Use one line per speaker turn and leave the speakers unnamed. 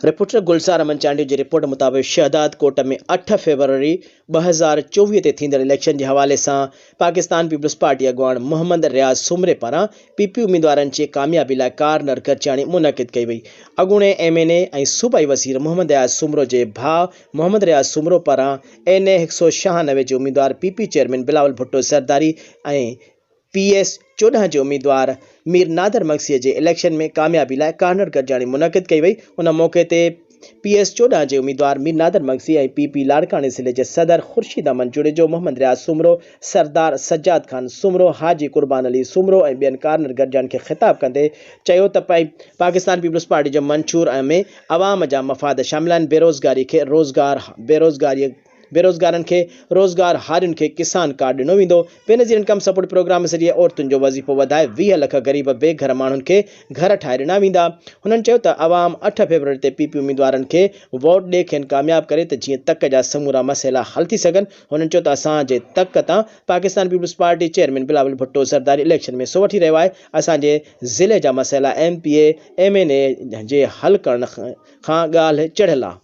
Reporter Gulzar Ahmed Chandio جي report مطابق شهداد ڪوٽ ۾ اٺ فيبروري 2024 تي ٿيندڙ اليڪشن جي حوالي سان پاڪستان پيپلز پارٽي اڳواڻ محمد رياض سومري پاران پي پي اميدوارن جي ڪاميابي لاء ڪارنر گڏجاڻي منعقد ڪئي وئي. اڳوڻي ايم اين اي ۽ صوبائي وزير محمد اياز سومرو جي ڀاء محمد رياض سومرو پاران اين اي 196 جي اميدوار P P chairman Bilawal Bhutto Zardari ۽ P S 14 جي اميدوار مير نادر مگسيء جي اليڪشن ۾ ڪاميابي لاء ڪارنر گڏجاڻي منعقد ڪئي وئي. ان موقعي تي پي ايس 14 جي اميدوار مير نادر مگسي ۽ پي پي لاڙڪاڻي ضلعي جي صدر خورشيد احمد جوڻيجو، محمد رياض سومرو، سردار سجاد خان سومرو، حاجي قربان علي سومرو ۽ ٻين ڪارنر گڏجاڻي کي خطاب ڪندي چيو ته پاڪستان پيپلز پارٽي جو منشور ۾ عوام جا مفاد شامل آهن، بيروزگاري کي روزگار، بيروزگاري. بيروزگارن کي روزگار، هارين کي ڪسان ڪارڊ ڏنو ويندو، بينظير انڪم سپورٽ پروگرام ذريعي عورتن جو وظيفو وڌائي 20 لک غريب بي گهر ماڻهن کي گهر ٺاهي ڏنا ويندا. هنن چيو ته عوام اٺ فيبروري تي پي پي اميدوارن کي ووٽ ڏئي کين ڪامياب ڪري ته جيئن تڪ جا سمورا مسئلا حل ٿي سگهن. هنن چيو ته اسان جي تڪ تان Pakistan Peoples Party chairman Bilawal Bhutto Zardari election ۾ حصو وٺي رهيو آهي، اسان جي ضلعي جا مسئلا M P A, M N A جي حل ڪرڻ کان ڳالهه چڙهيل آ.